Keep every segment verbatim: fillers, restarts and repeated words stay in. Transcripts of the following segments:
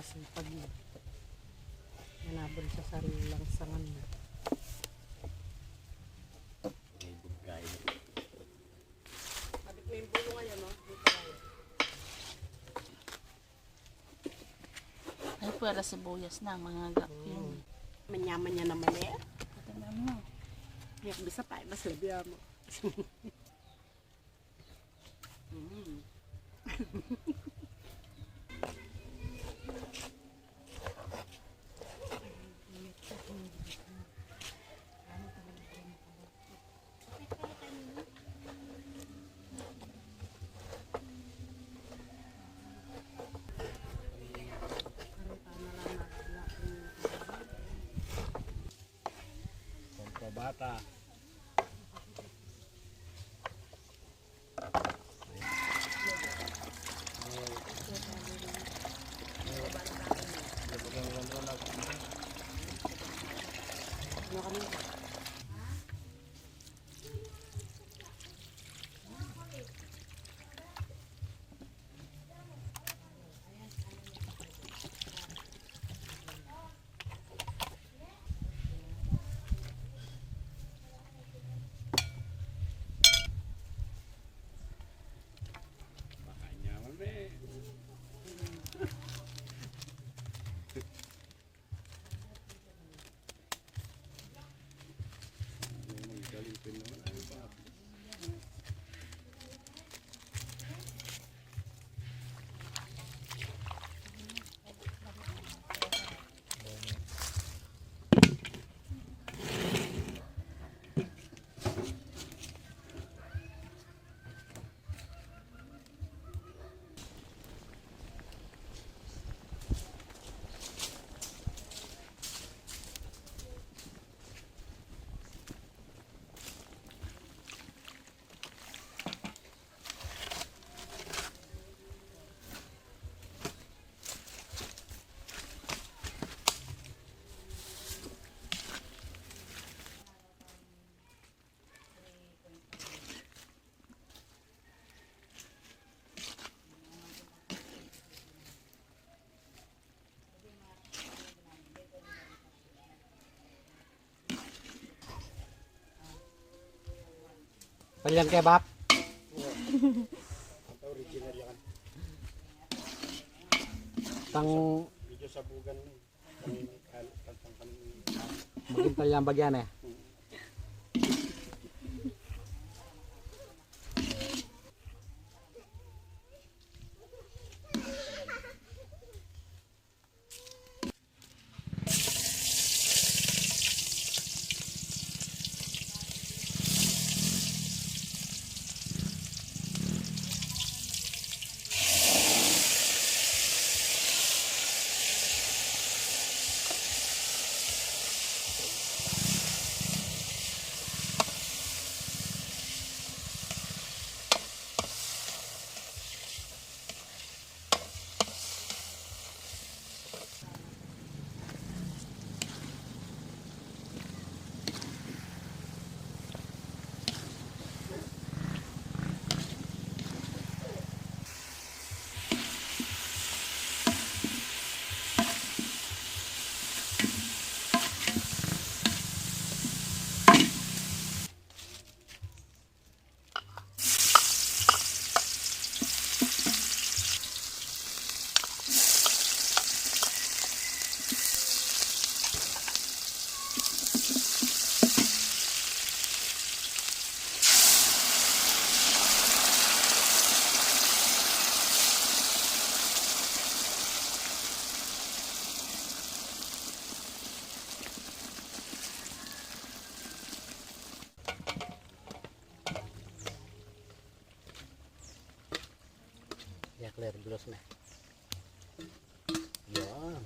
Sipag na. Manabon sa sarilang sangan na. May bugkay. Abit mo yung bulong ayan, no? Ay, pwera sibuyas na, mga gapin. Mm. Manya-manya naman eh. Ito na mo. Yak bisa pa, mas labi mo. Mm. Pampabata. Palyang kebab. Original yan. Tang medyo sabugan na eh. Maging talyang bagyan eh. Ya, clear, gloss na. Yan.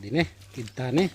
Ini, kita nih.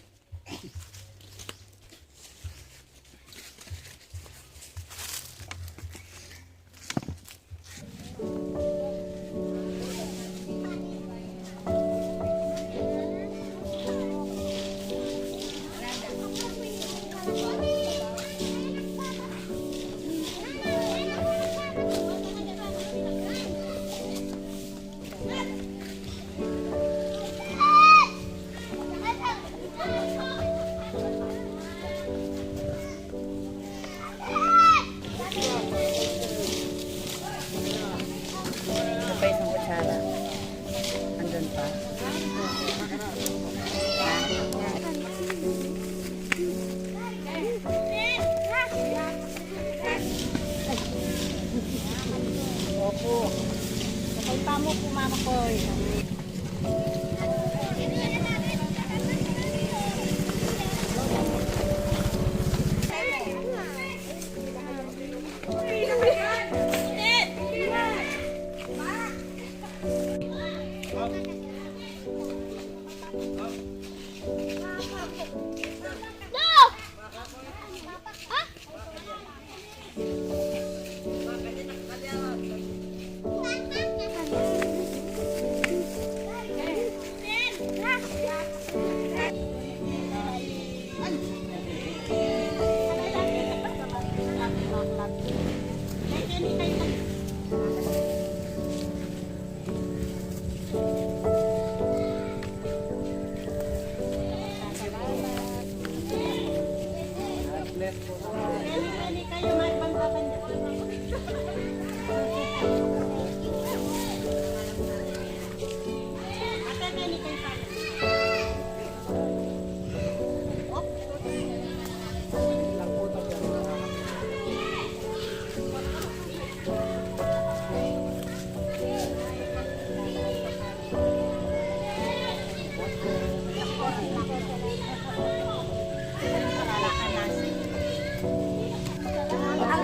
Ano pa, isang kutsara. Andun pa. Opo. Kapal pa mo po, mama ko, eh.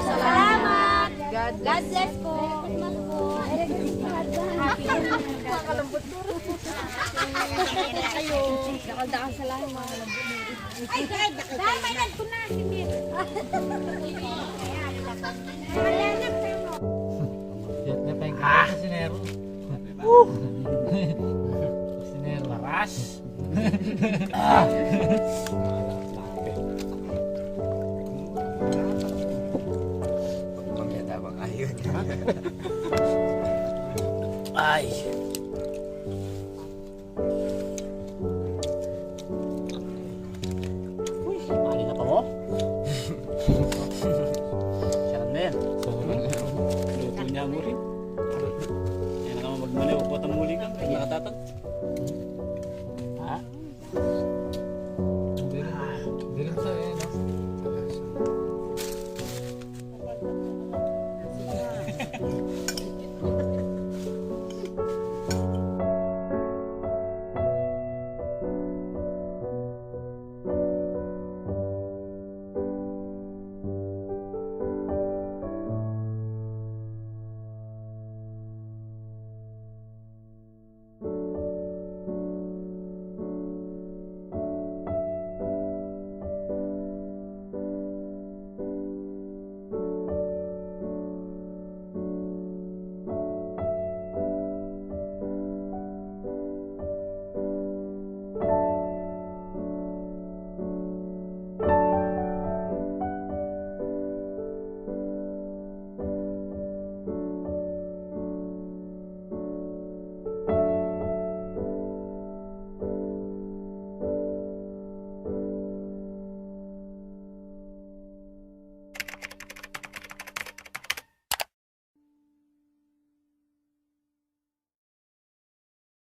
Salamat. God bless po. Happy. Makalambot po. Ayo. Dakal-dakal salamat. Ay, ay, dakal. Damay lang ko na, si Mir. Yan, yan, yan. Ah! Kusinero. Laras. Ah! Pagpamyata ba kayo? Ay. Uy, mali na pa mo. Siya na yan. Luto niya mo rin. Yan na naman magmali. Huwag patang muli ka. Nakatatag.